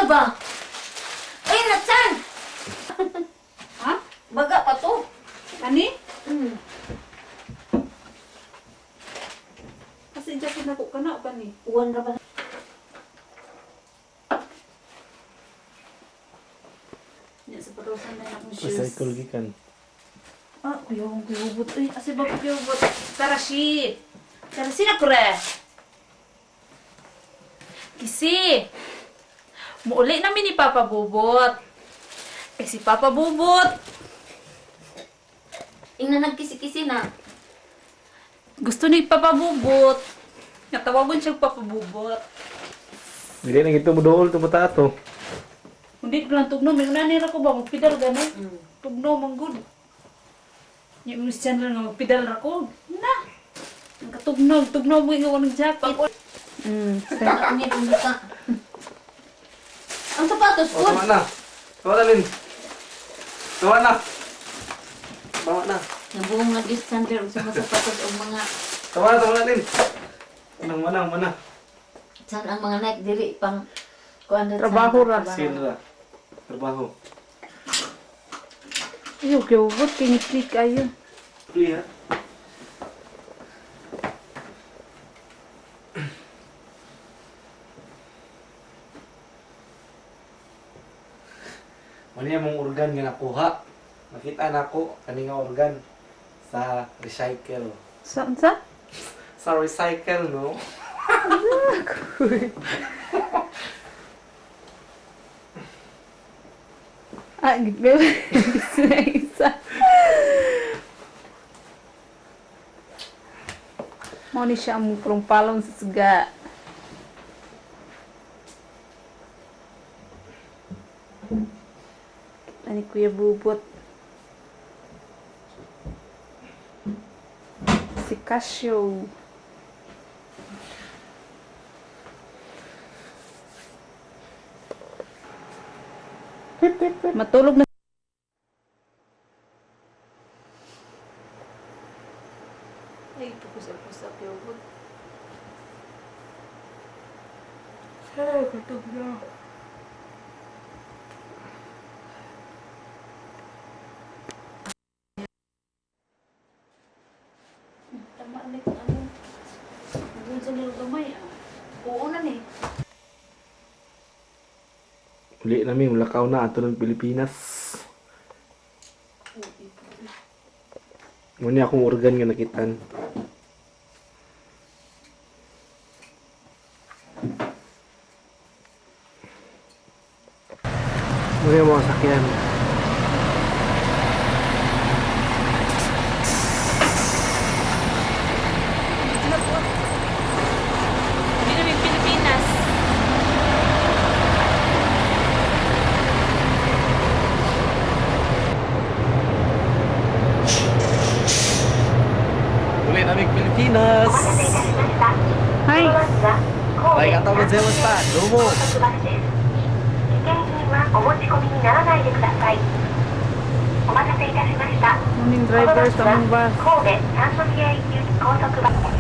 ba? Ay, natsan! Ha? Baga pa to. Ani? Mm. Kasi jacket na ko kana o kani. Uwan ra ba? Nya sa patusan na akong shoes. Recycle gikan. Ah, kuya akong kuyubot. Uy, asa ba ko kuyubot? Tara, shi. Tara, sina kure. Kisi. Muuli namin ni Papa Bubot. Kasi si Papa Bubot, Ingna nagkisi-kisi na. gusto ni Papa Bubot. Natawagon siya Papa Bubot. Dili na gito mo dool to bata to. Hindi ko lang tugno. May unani ra ko ba? Magpidal gani. Mm. Tugno, manggod. Nya mo siya lang nga magpidal ra ko. Na! Ang katugnog, tugno mo yung ng jacket. Ang init ang buka. Ang sapatos Oh, ko. tama na. Tama na, Lin. Tama na. Tama na. Nabuong nga gyud Sander og sa mga sapatos og mga Tama na, tama na, Lin. Manang, manang, manang. san ang mga Nike diri pang kuan na Trabaho ra. Sino ra? Trabaho. Iyo, kuyubot, kingiklik ayo. Free, ha? Muna yung mong organ nga nakuha. Nakita na ako kani nga organ sa recycle. Saan sa? Sa recycle, no? Ah, gitbe. Isa. Mo ni siya ang palong sa suga. Kita ni Kuya Bubot. Si Casio. Matulog na. Ay, pagkusap-usap yung. Ay, katog na. Tama na kung ano. Doon sa nilo gamay ah. Oo na ni. Uli namin, mulakaw na ato ng Pilipinas. Muna akong organ nga nakitan. Muna yung mga sakyan. Hindi namin Pilipinas. Uli namin Pilipinas! Hi! Arigatou gozaimashita! Domo! 危険品はお持ち込みにならないでください。お待たせいたしました。 Morning この driver バス sa は among bus. 神戸三宮行き高速バス。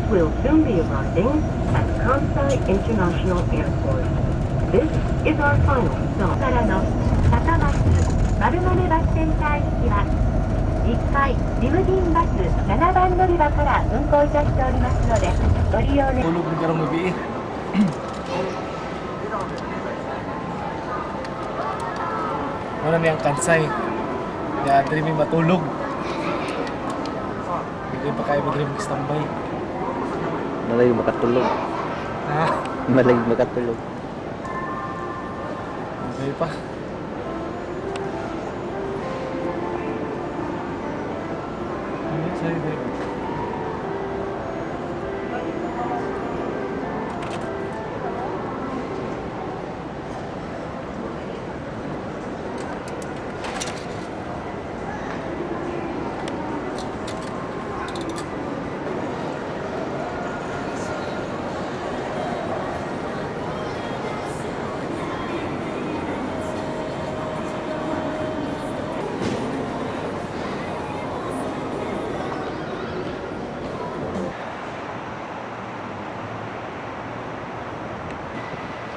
We'll soon be arriving at Kansai International Airport. This is our final stop. からの高松丸亀バスセンター行きは1階リムジンバス7番乗り場から運行いたしておりますのでご利用ね Tulog ni karong gabi eh. Muna niyang Kansai. Ya, diri mi matulog. Hindi pa kayo mag-dream standby. Malay makatulog. Ha? Malay makatulog. Okay pa. Ano sa'yo, Dave?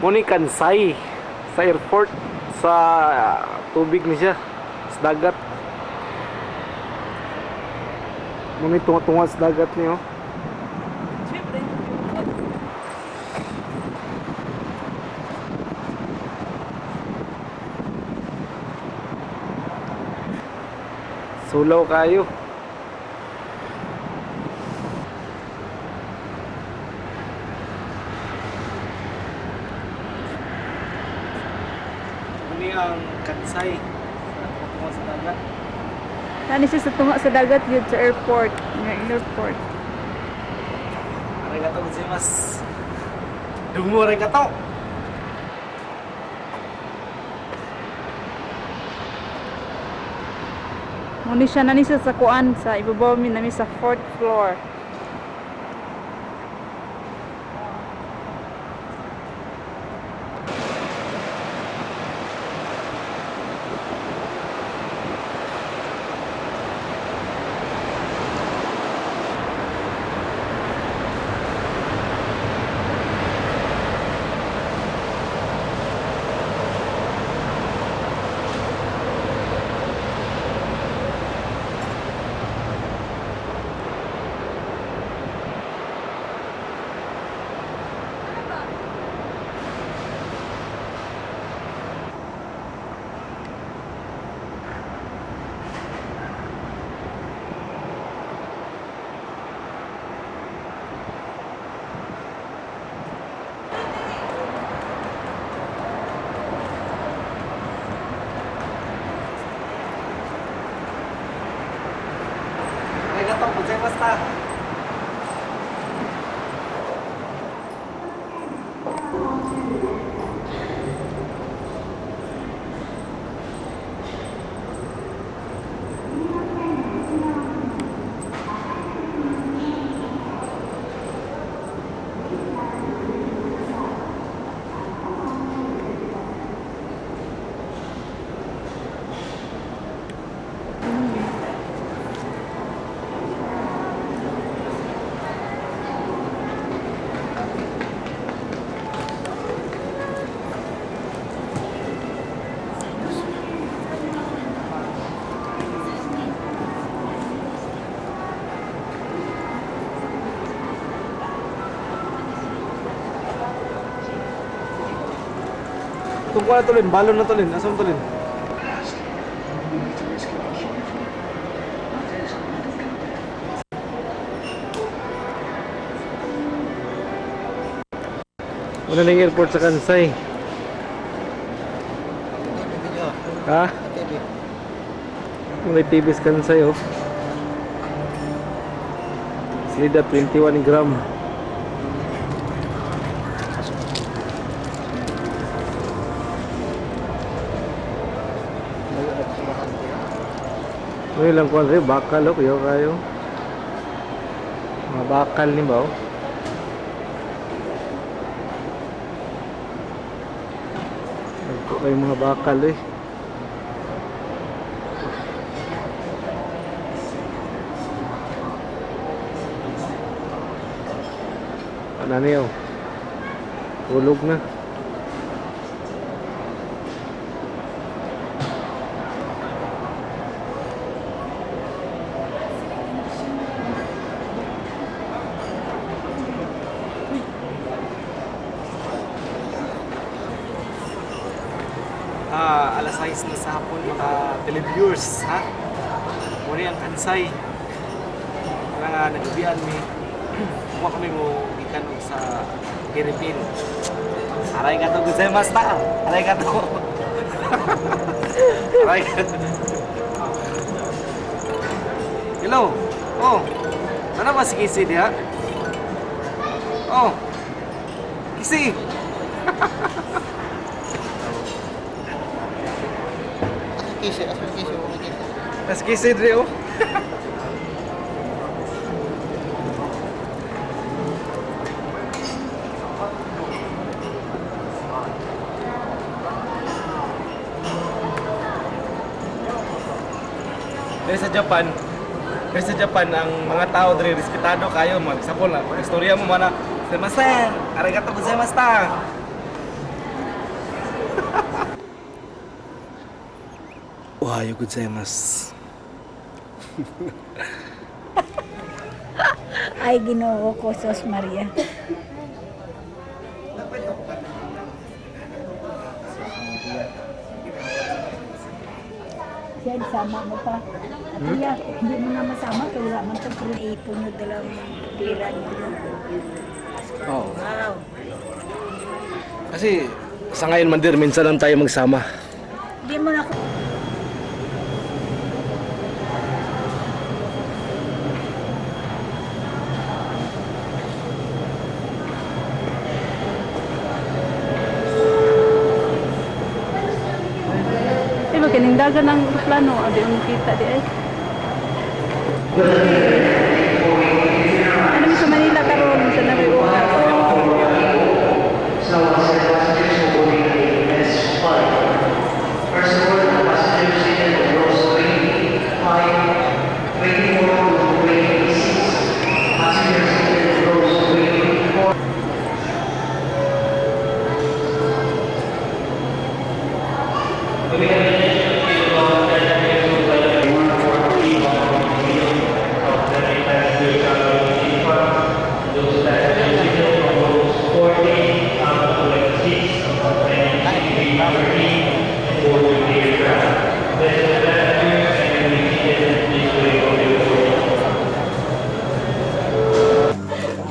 Muni Kansai sa airport sa tubig ni siya sa dagat. Muni tunga-tunga sa dagat niyo. Siyempre. Sulaw kayo. Muni ang Kansai sa tunga sa dagat. Nani siya sa tunga sa dagat yun sa airport. Nga airport. Arigato gozaimasu. Dumo arigato. Muni siya nani siya sa kuan sa ibabaw mi nami sa fourth floor. Arigato gozaimashita. Tungkol na tulin, balon na tulin, asa mo tulin? Wala na yung airport sa Kansai. Ha? May TV sa Kansai oh. Silida 21 gram. May lang kuan rin, bakal oh, kuya kayo. Mga bakal ni ba oh? Nagpo kayo mga bakal eh. Ano niyo? Tulog na. Alas 6 na sa hapon, mga televiewers, ha? Muna ang Kansai. Nga nagbian mi. Kuha kami mo gikan og sa Philippine. Aray ka to gozaimasu ta. Aray ka to. Aray ka to. Hello. Oh. Ano ba si Kisi diha? Oh. Kisi. Kisi, asa kisi, wala kisi. Nas Kisi dre oh. Diri sa Japan, diri sa Japan ang mga tao diri respetado kayo mag example na istorya mo mana Semasen, arigato gozaimashita. Ohayo gozaimasu. Ay, Ginoo ko, Sos Maria. Yan, sama mo pa. At iya, hindi mo na masama kaya wala man itong ipon nyo dalawang pira nyo. Oo. Wow. Kasi sa ngayon mandir, minsan lang tayo magsama. Hindi mo na ako. Eh, magkanindagan ang plano. Abi, ang kita di ay. Ano mi sa Manila karon sa nami oras. So, passengers will boarding the S5. First of all, the passengers seated in rows 3, 5, 24 to 26. Passengers seated in rows 24.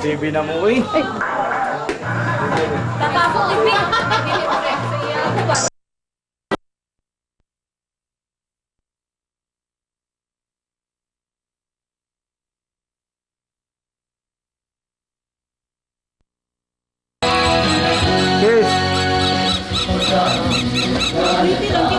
Baby na mo eh. Cheers! Pwede lang.